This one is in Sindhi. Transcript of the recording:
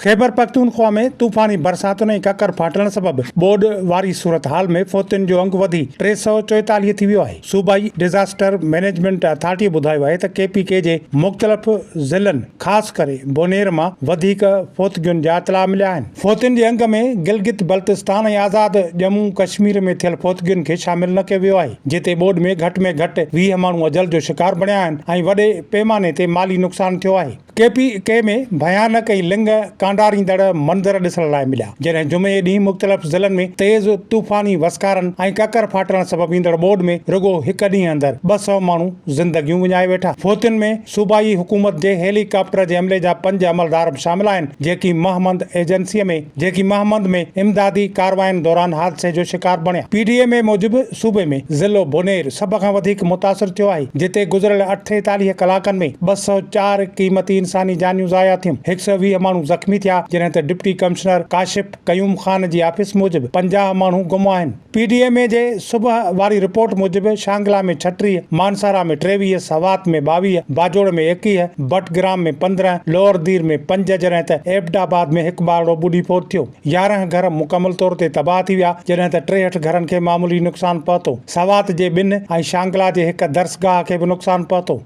خيبرپختونخوا ۾ طوفاني برساتن ۽ ڪڪر ڦاٽڻ سبب ٻوڏ واري صورتحال ۾ فوتين جو انگ وڌي 344 ٿي ويو آهي. صوبائي ڊزاسٽر مئنيجمينٽ اٿارٽي ٻڌايو آهي ته ڪي پي ڪي جي مختلف ضلعن خاص ڪري بونير مان وڌيڪ فوتگين جا اطلاع مليا آهن. فوتين جي انگ ۾ گلگت بلتستان ۽ آزاد ڄمون ڪشمير ۾ ٿيل فوتگين کي شامل نه ڪيو ويو آهي جتي ٻوڏ ۾ گهٽ ۾ گهٽ 20 ماڻهو اجل جو شڪار بڻيا آهن ۽ وڏي پيماني تي مالي نقصان ٿيو آهي. ڪي پي ڪي ۾ ڀيانڪ ۽ لڱ ڪانڊاريندڙ منظر ڏسڻ لاء مليا، جڏهن جمعي ڏينهن مختلف ضلعن ۾ تيز طوفاني وسڪارن ۽ ڪڪر ڦاٽڻ سبب ايندڙ ٻوڏ ۾ رڳو هڪ ڏينهن اندر 200 ماڻهو زندگيون وڃائي ويٺا. فوتين ۾ صوبائي حڪومت جي هيلي ڪاپٽر جي عملي جا پنج عملدار به شامل آهن، جيڪي مهمند ايجنسي ۾ جيڪي مهمند ۾ امدادي ڪاررواين دوران حادثي جو شڪار بڻيا. پي ڊي ايم اي موجب صوبي ۾ ضلعو بونير سڀ کان وڌيڪ متاثر ٿيو آهي، جتي گذريل 48 ڪلاڪن ۾ 204 قيمتي انساني جانيون ضايع ٿيون، 120 ماڻهو زخمي ٿيا، جڏهن ته ڊپٽي ڪمشنر ڪاشف قيوم خان جي آفيس موجب 50 ماڻهو گم آهن. پي ڊي ايم اي جي صبح واري رپورٽ موجب شانگلا ۾ 36، مانسهرا ۾ 23، سوات ۾ 22، باجوڙ ۾ 21، بٽگرام ۾ 15، لوئر دير ۾ پنج جڏهن ته ايبٽ آباد ۾ هڪ ٻارڙو ٻڏي فوت ٿيو. 11 گهر مڪمل طور تي تباهه ٿي ويا، جڏهن ته 63 گهرن کي معمولي نقصان پهتو. سوات جي ٻن ۽ شانگلا جي هڪ درسگاهه کي به نقصان پهتو.